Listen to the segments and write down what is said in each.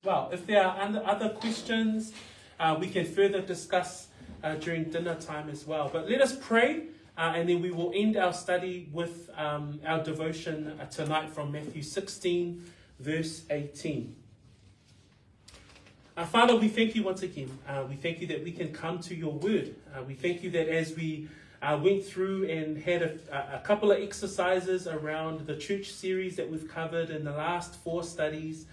well. If there are other questions, uh, we can further discuss uh, during dinner time as well. But let us pray, uh, and then we will end our study with um, our devotion uh, tonight from Matthew 16, verse 18. Uh, Father, we thank you once again. Uh, we thank you that we can come to your word. Uh, we thank you that as we uh, went through and had a, a couple of exercises around the church series that we've covered in the last four studies,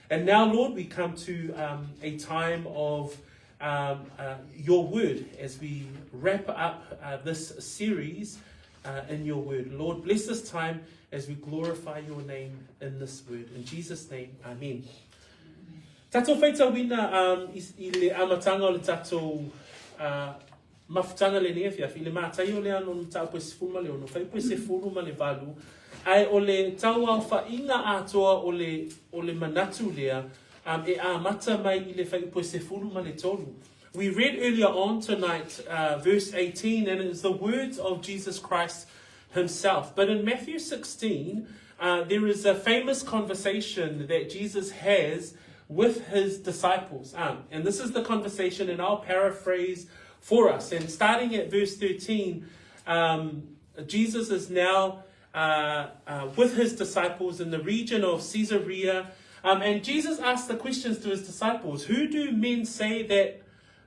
and now, Lord, we come to um, a time of um, uh, your word as we wrap up uh, this series uh, in your word. Lord, bless this time as we glorify your name in this word. In Jesus' name, amen. Tatou faitauina um, i, i le amatanga o le tatou uh, mafutanga lenei afiafi, i le matai o le ano mataupu e sefulu ma le ono, faipu e sefulu ma le valu, ae o le tauaofaiga atoa o le, o le manatu lea um, e amata mai i le faiupu e sefulu ma le tolu. We read earlier on tonight uh, verse 18, and it is the words of Jesus Christ himself. But in Matthew 16, uh, there is a famous conversation that Jesus has with his disciples. Um, and this is the conversation, and I'll paraphrase for us. And starting at verse 13, um, Jesus is now uh, uh, with his disciples in the region of Caesarea. Um, and Jesus asked the questions to his disciples Who do men say that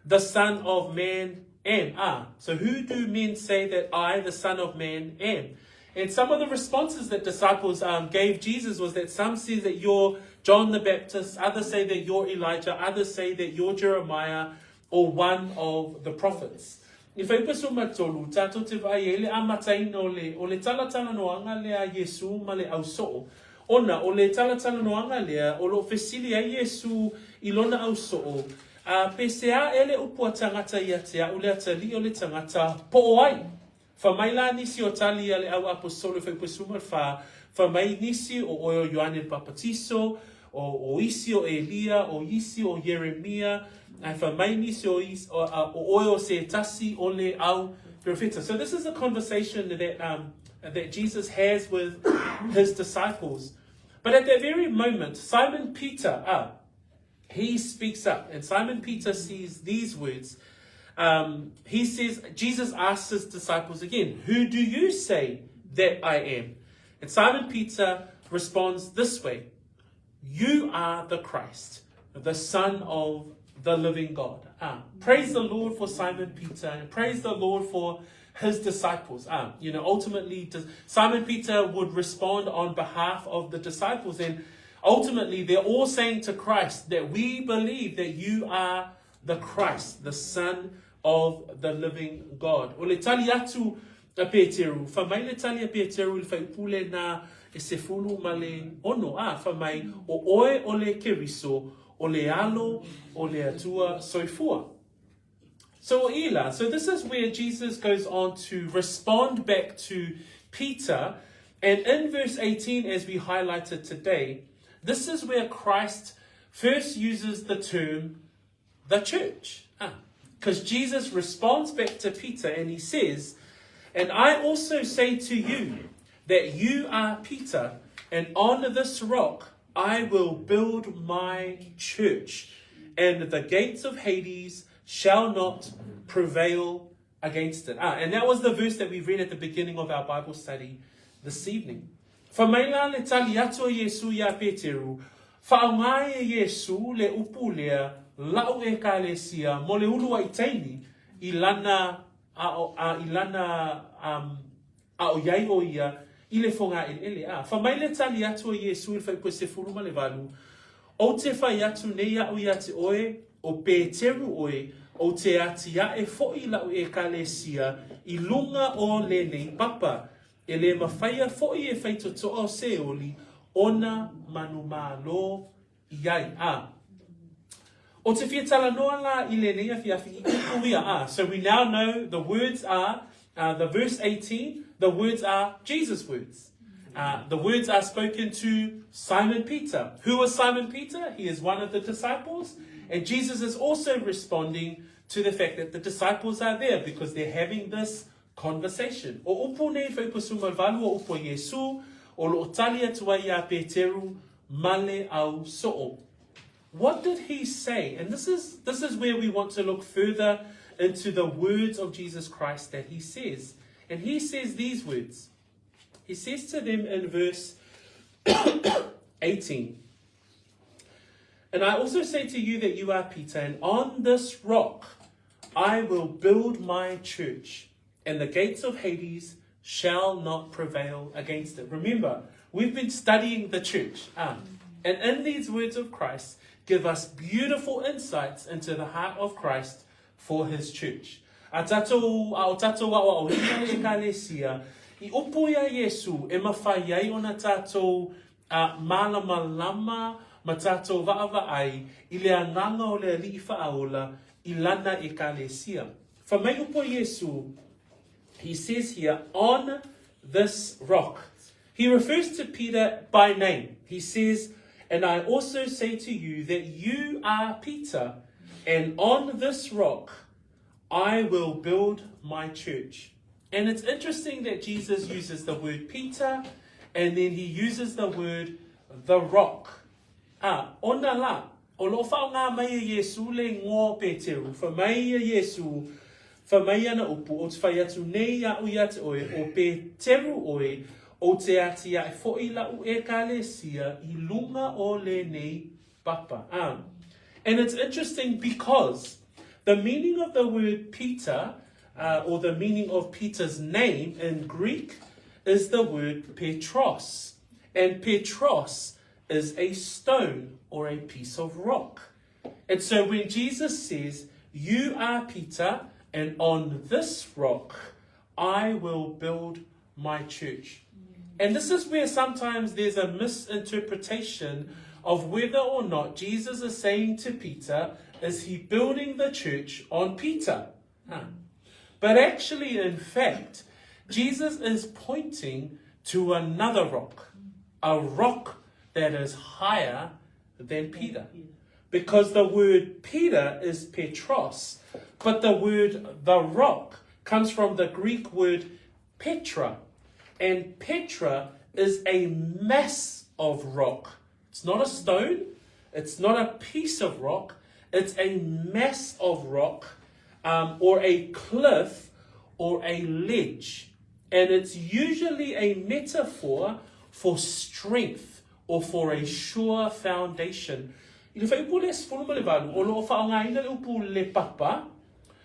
the Son of Man am? Ah, so who do men say that I, the Son of Man, am? And some of the responses that disciples um, gave Jesus was that some say that you're John the Baptist, others say that you're Elijah, others say that you're Jeremiah or one of the prophets. I whai paso ma tolu, tātou te vai e le amataina o le, o le talatalanoaga lea a Iesū ma le ausoo. Ona, o le talatalanoaga lea, o lo o fesili ai Iesū i lona ausoo, a pe se a e le upu a tagata ia te a'u le atalii o le tagata, po o ai? Fa mai la nisi o tali a le au aposolo i whaipuesu ma le fa, fa mai nisi o oe o Ioane le Papatiso, o, o isi o Elia, o isi o Ieremia, ae fa mai nisi o, is, o, a, o oe o se tasi o le au perofeta. So this is a conversation that, um, that Jesus has with his disciples. But at that very moment, Simon Peter, ah, he speaks up. And Simon Peter sees these words. Um, he says, Jesus asks his disciples again, Who do you say that I am? And Simon Peter responds this way You are the Christ, the Son of the living God. Ah, praise the Lord for Simon Peter and praise the Lord for his disciples. Ah, you know, ultimately, Simon Peter would respond on behalf of the disciples and ultimately they're all saying to Christ that we believe that you are the Christ, the Son of the living God. O le tali atu a Peteru, fa mai le tali a Peteru i le faipule na e sefulu ma le ono, a fa mai o oe o le Keriso, o le alo o le Atua soifua. So Ila, so this is where Jesus goes on to respond back to Peter. And in verse 18, as we highlighted today, this is where Christ first uses the term the church. Because ah, Jesus responds back to Peter and he says, And I also say to you that you are Peter, and on this rock I will build my church, and the gates of Hades shall not prevail against it. Ah, and that was the verse that we read at the beginning of our Bible study this evening. Fa mai la le tali atu a Iesu iā Peteru, Whaaonga e Iesu le upu lea lau ekalesia mo le uluai taimi i lana a, a, i lana um, A o iai o ia i le fogaeleele, a fa mai le tali atu a Iesu i le faipue sefulu ma le valu, Ou te fai atu nei aʻu ia te oe, o Peteru oe, ou te atiaʻe foʻi laʻu ekalesia i luga o lenei papa, e le mafaia foʻi e faitotoa o Seoli ona manumalo i ai, a. O te fia talanoa la i lenei afiafi i upu ia, a. So we now know the words are, uh, the verse 18, the words are Jesus' words. Uh, the words are spoken to Simon Peter. Who was Simon Peter? He is one of the disciples. And Jesus is also responding to the fact that the disciples are there because they're having this conversation. O upu nei whaipusu malvalu o upu a Iesu, o loo tali atu ai iā Peteru, ma le au soo. What did he say? And this is, this is where we want to look further into the words of Jesus Christ that he says. And he says these words. He says to them in verse 18 And I also say to you that you are Peter, and on this rock I will build my church, and the gates of Hades shall not prevail against it. Remember, we've been studying the church. And in these words of Christ, give us beautiful insights into the heart of Christ for his church. A tatou, a o tatou aoaoina le Ekalesia, i upu iā Iesu e mafai ai ona tatou a malamalama ma tatou vaavaai i le agaga o le Alii Faaola i lana Ekalesia. Fai mai upu a Iesu, he says here, on this rock. He refers to Peter by name. He says, And I also say to you that you are Peter, and on this rock I will build my church. And it's interesting that Jesus uses the word Peter and then he uses the word the rock. A, ona la, o loo whaonga mai e Iesu le ingoa o Peteru, wha mai e Iesu, wha mai ana upu, o te whai atu nei a ui ate oe, o Peteru oe, o te ati ae fo'i la'u ekalesia i lunga o lenei papa. And it's interesting because the meaning of the word Peter, or the meaning of Peter's name in Greek, is the word Petros. And Petros is a stone or a piece of rock. And so when Jesus says, You are Peter, and on this rock I will build my church. And this is where sometimes there's a misinterpretation of whether or not Jesus is saying to Peter, is he building the church on Peter? Huh. But actually, in fact, Jesus is pointing to another rock, a rock that is higher than Peter. Because the word Peter is Petros, but the word the rock comes from the Greek word Petra. And Petra is a mass of rock. It's not a stone, it's not a piece of rock, it's a mass of rock or a cliff or a ledge. And it's usually a metaphor for strength or for a sure foundation. I le fuaiupu le 18, o loo faaaogaina le upu le papa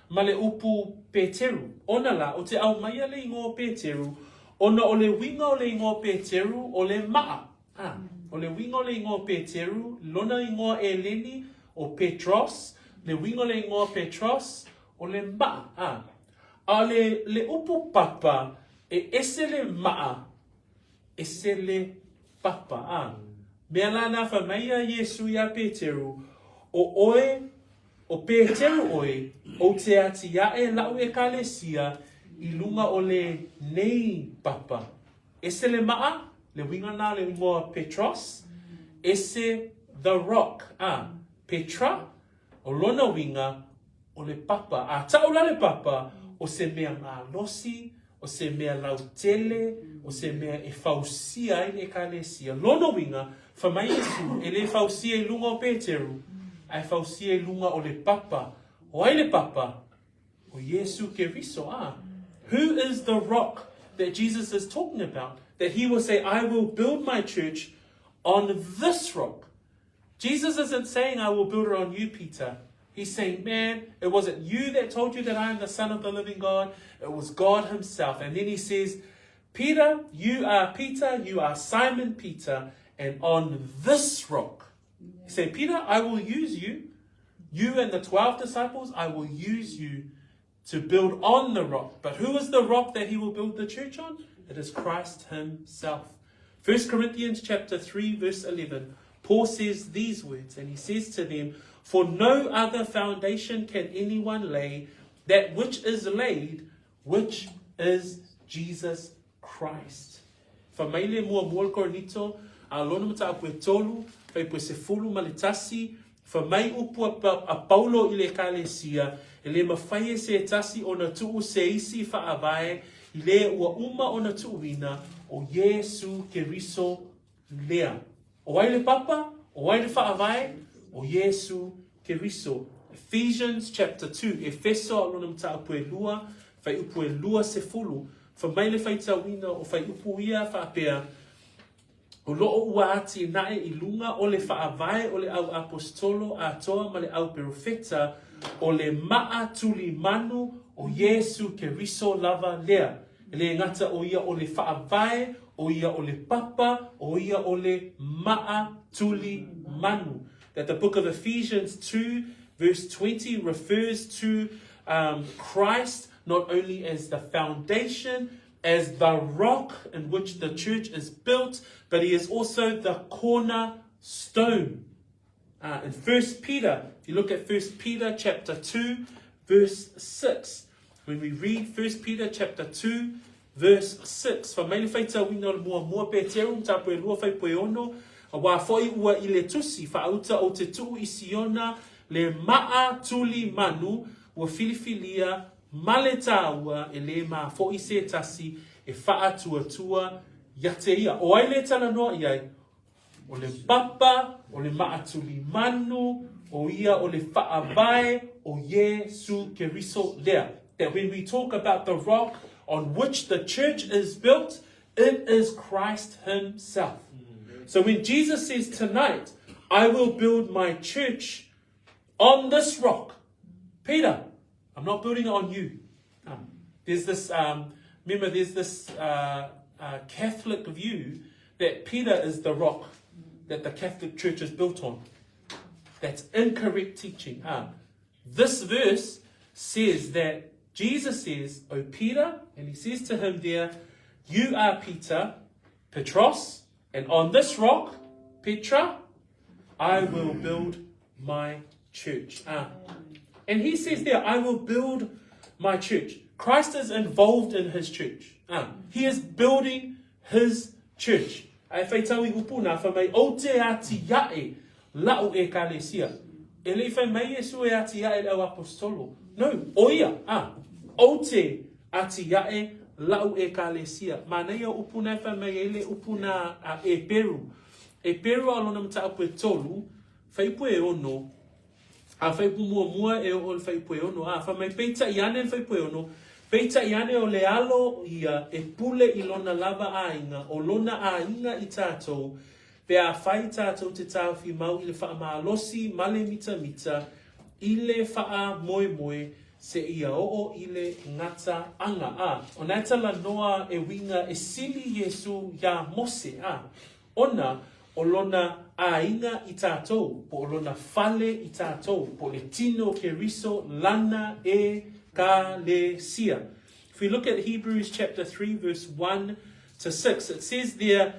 ma le upu Peteru. Ona la, o te aumaia le ingoa o Peteru, ona o le uiga o le ingoa o Peteru o le maa. A, o le uiga o le ingoa o Peteru, lona ingoa Eleni o Petros, le uiga o le ingoa Petros, o le maa. A, a o le, le upu papa, e ese le maa, ese le papa. A, mea la na fai mai a Iesu iā Peteru, o oe, o Peteru oe, ou te atiae la'u ekalesia i luga o lenei papa. Ese le maa, le uiga na le ingoa Petros, ese the rock, a, Petra, o lona uiga o le papa. A ta'u la le papa, o se mea malosi, o se mea lautele, o se mea e fausia ai le ekalesia. Lona uiga, fai mai Iesu, e le fausia i luga o Peteru, ae fausia i luga o le papa. O ai le papa? O Iesu Keriso, a. Who is the rock that Jesus is talking about? That he will say, I will build my church on this rock. Jesus isn't saying, I will build it on you, Peter. He's saying, man, it wasn't you that told you that I am the Son of the living God. It was God himself. And then he says, Peter, you are Peter, you are Simon Peter, and on this rock. He said, Peter, I will use you. You and the 12 disciples, I will use you to build on the rock. But who is the rock that he will build the church on? It is Christ himself. 1 Corinthians chapter 3 verse 11. Paul says these words and he says to them, For no other foundation can anyone lay that which is laid, which is Jesus Christ. Fai mai le muamua o le Korinito, a lona mataupu e tolu, fuaiupu e 11, fai mai upu a, a Paulo i le Ekalesia, e le mafai e se tasi ona tuu se isi faavae i le ua uma ona tuuina o Iesu Keriso lea. O ai le papa? O ai le faavae? O Iesu Keriso. Ephesians chapter 2, Efeso a lona mataupu e lua, fuaiupu e 20, Fai mai le faitauina o fuaiupu ia faapea, O loo ua atinae i luga o le faavae o le au aposetolo atoa ma le au perofeta, o le maa tuli manu o Iesu Keriso lava lea. E le gata o ia o le faavae, o ia o le papa, o ia o le maa tuli manu. That the book of Ephesians 2 verse 20 refers to um, Christ not only as the foundation, as the rock in which the church is built, but he is also the cornerstone. Uh, in First Peter, if you look at First Peter chapter 2, verse 6, when we read First Peter chapter 2, verse 6, Fai mai le faitauina o le muamua Peteru mataupu e lua fuaiupu e ono, auā foi ua i le tusi faauta ou te tuu i Siona le maa tuli manu ua filifilia ma le tāua e lē mafo'i se tasi e faatuatua ia te ia. O ai le talanoa i ai? O le papa, o le maatuli manu, o ia o le faavae o Iesu Keriso lea. That when we talk about the rock on which the church is built, it is Christ himself. So when Jesus says tonight, I will build my church on this rock, Peter, I'm not building it on you. Um, there's this, um, remember, there's this uh, uh, Catholic view that Peter is the rock that the Catholic Church is built on. That's incorrect teaching. Huh? This verse says that Jesus says, O Peter, and he says to him there, You are Peter, Petros, and on this rock, Petra, I will build my church. Ah. And he says there, I will build my church. Christ is involved in his church. Ah. He is building his church. Ae faitau i upu nā, fai mai, ou te atiae la'u ekalesia. E le i fai mai Iesu e atiae le au aposetolo. No, o ia, ah, ou te atiae la'u ekalesia. Manaia upu nā e fai mai ai le upu nā a Eperu. Eperu a lona mataupu e tolu, fuaiupu e ono, A fuaiupu muamua e oo i le fuaiupu e ono, a fai mai, Peitai ane le fuaiupu e ono, peitai ane o le alo ia e pule i lona lava aiga, o lona aiga i tatou, pe afai tatou te taofi mau i le faamalosi ma le mitamita i le faamoemoe seia oo i le gataaga. A, o na e talanoa e uiga e sili Iesu iā Mose, a, Ona o lona aiga i tatou, po o lona fale i tatou, po o le tino o Keriso lana ekalesia. If we look at Hebrews chapter 3 verse 1 to 6, it says there,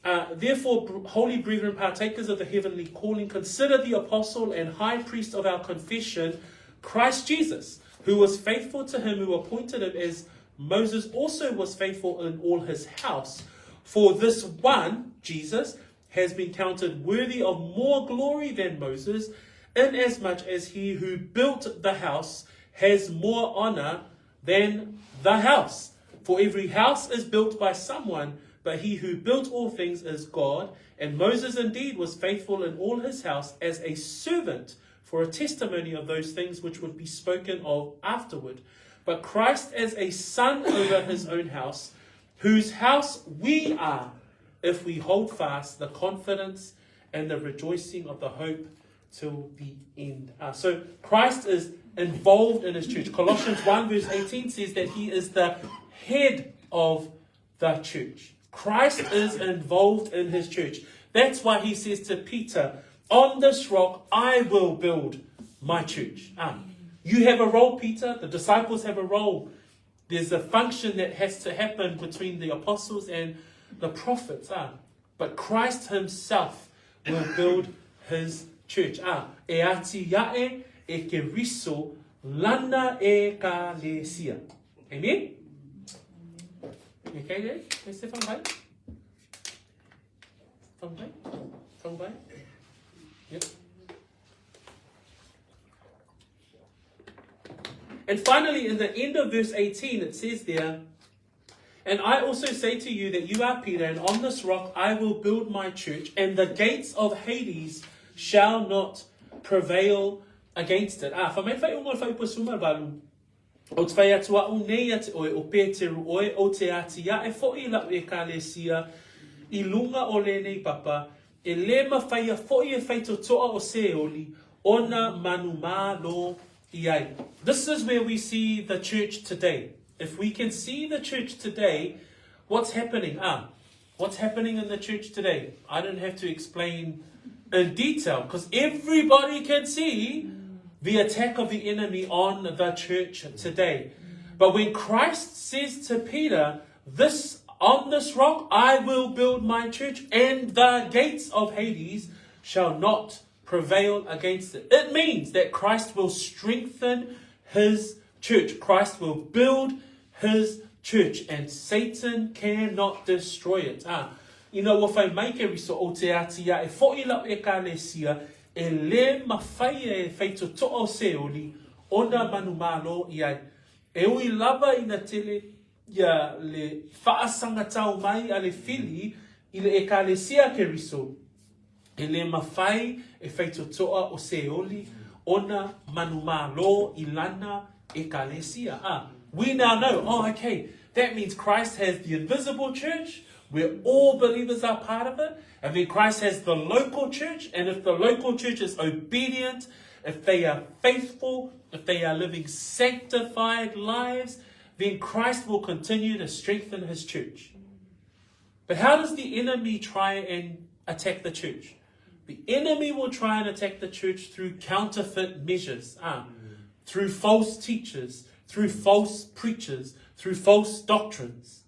uh, Therefore, holy brethren, partakers of the heavenly calling, consider the apostle and high priest of our confession, Christ Jesus, who was faithful to him who appointed him as Moses also was faithful in all his house. For this one, Jesus, has been counted worthy of more glory than Moses, inasmuch as he who built the house has more honor than the house. For every house is built by someone, but he who built all things is God. And Moses indeed was faithful in all his house as a servant for a testimony of those things which would be spoken of afterward. But Christ as a son over his own house, whose house we are, if we hold fast the confidence and the rejoicing of the hope till the end. Uh, so Christ is involved in his church. Colossians 1 verse 18 says that he is the head of the church. Christ is involved in his church. That's why he says to Peter, On this rock I will build my church. Ah, you have a role, Peter. The disciples have a role. There's a function that has to happen between the apostles and the prophets. Ah, but Christ himself will build his church. Ah, e atiae e Keriso lana ekalesia. Amen? Okay, eh? Se whangai? Whangai? Whangai? Yep. And finally, in the end of verse 18, it says there, And I also say to you that you are Peter, and on this rock I will build my church, and the gates of Hades shall not prevail against it. Ā, wha mai whai unga o le whaiupu e 18, Ou te whai atu a'u nei ia te oe, o Peteru oe, ou te ati aʻe foʻi la'u Ekalesia i lunga o lenei papa, e le mawhaia foʻi e whaitotoa o Seoli ona manu malo i ai. This is where we see the church today. If we can see the church today, what's happening? Ah, what's happening in the church today? I don't have to explain in detail because everybody can see the attack of the enemy on the church today. But when Christ says to Peter, this on this rock I will build my church, and the gates of Hades shall not prevail against it. It means that Christ will strengthen his church. Christ will build his church and Satan cannot destroy it. Ah, ina ua whai mai Keriso o te atia e foʻi lau Ekalesia e le mawhai e whaitotoa o Seoli ona manu malo i ai. E ui lava ina tele ia le faasagatau mai a le fili i le Ekalesia Keriso, e le mawhai e whaitotoa o Seoli ona manu malo i lana Ekalesia. Ah, we now know, oh, okay, that means Christ has the invisible church, where all believers are part of it, and then Christ has the local church, and if the local church is obedient, if they are faithful, if they are living sanctified lives, then Christ will continue to strengthen his church. But how does the enemy try and attack the church? The enemy will try and attack the church through counterfeit measures, ah, through false teachers, through false preachers, through false doctrines.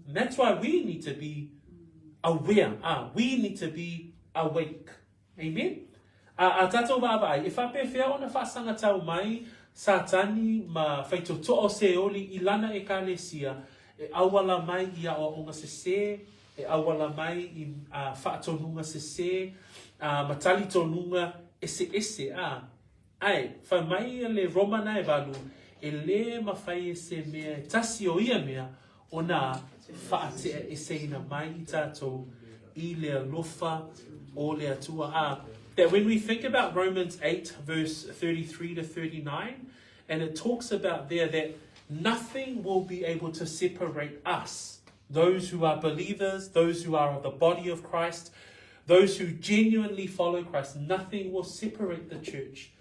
And that's why we need to be aware. Ah, we need to be awake. Amen. A, a tātou vaavaai, e whapewhea ona whaasangatau mai Satani ma whaitotoa o Seoli i lana Ekalesia, e auala mai i aoaoga sesē, e auala mai i a whaatonuga sesē, a ma talitonuga eseese, a, ae, whai mai ia le Romana e valu, e le mawhai e se mea e tasi o ia mea, ona whaatea eseina mai i tātou i le alofa o le Atua. A, that when we think about Romans 8 verse 33 to 39, and it talks about there that nothing will be able to separate us, those who are believers, those who are of the body of Christ, those who genuinely follow Christ, nothing will separate the church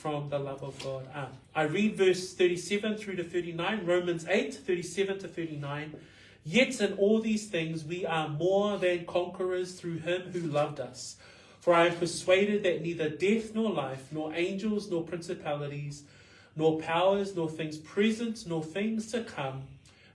from the love of God. Ah, I read verse 37 through to 39, Romans 8, 37 to 39. Yet in all these things we are more than conquerors through him who loved us. For I am persuaded that neither death nor life, nor angels nor principalities, nor powers, nor things present, nor things to come,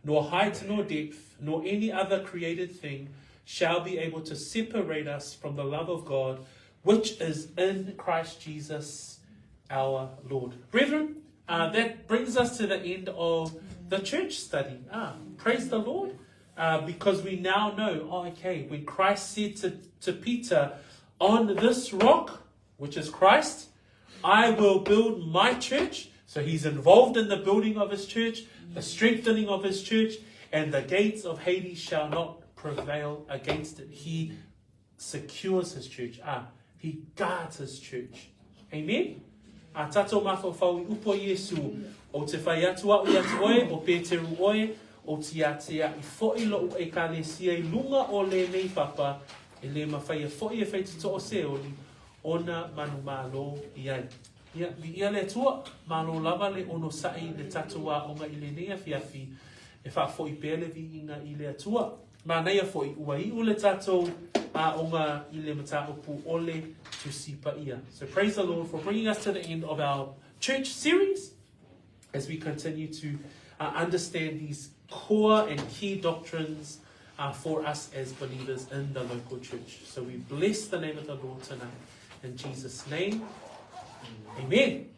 nor height nor depth, nor any other created thing shall be able to separate us from the love of God, which is in Christ Jesus our Lord. Brethren, uh, that brings us to the end of the church study. Ah, praise the Lord. Uh, because we now know, oh, okay, when Christ said to, to Peter, On this rock, which is Christ, I will build my church. So he's involved in the building of his church, the strengthening of his church, and the gates of Hades shall not prevail against it. He secures his church. Ah, he guards his church. Amen? A tātou mawhawhau i upo Iesu, o te whai atu au i atu oe, o Peteru oe, o tiatia i foʻi loʻu Ekalesia i lunga o lenei papa, e le mawhaia foʻi e whaitoto o Seoli, ona manu malo i ai. Ia, viia le Atua, malo lava le onosaʻi le tatou aoga i lenei afiafi, e faafoʻi pea le viiga i le Atua. Manaia foʻi, ua iʻu le tatou aoga i le mataupu o le Tusi Paia. So praise the Lord for bringing us to the end of our church series as we continue to uh, understand these core and key doctrines uh, for us as believers in the local church. So we bless the name of the Lord tonight. In Jesus' name, amen.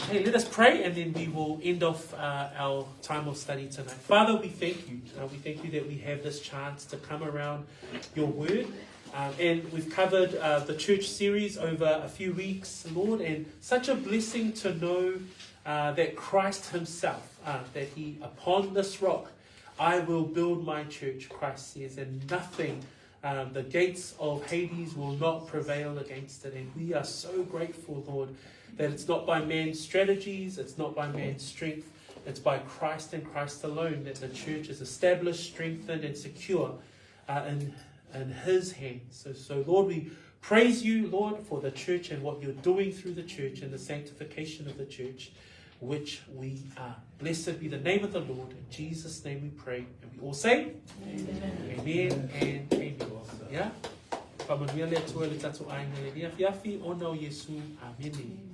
Hey, let us pray and then we will end off uh, our time of study tonight. Father, we thank you. Uh, we thank you that we have this chance to come around your word. Um, and we've covered uh, the church series over a few weeks, Lord, and such a blessing to know uh, that Christ Himself, uh, that He, upon this rock, I will build my church, Christ says, and nothing The gates of Hades will not prevail against it. And we are so grateful, Lord, that it's not by man's strategies, it's not by man's strength, it's by Christ and Christ alone that the church is established, strengthened, and secure in His hands. So, Lord, we praise you, Lord, for the church and what you're doing through the church and the sanctification of the church, which we are. Blessed be the name of the Lord. In Jesus' name we pray. And we all say, Amen, amen and amen. Yeah? Faamanuia le Atua i le tatou aiga i lenei afiafi, ona o Iesu. Amene.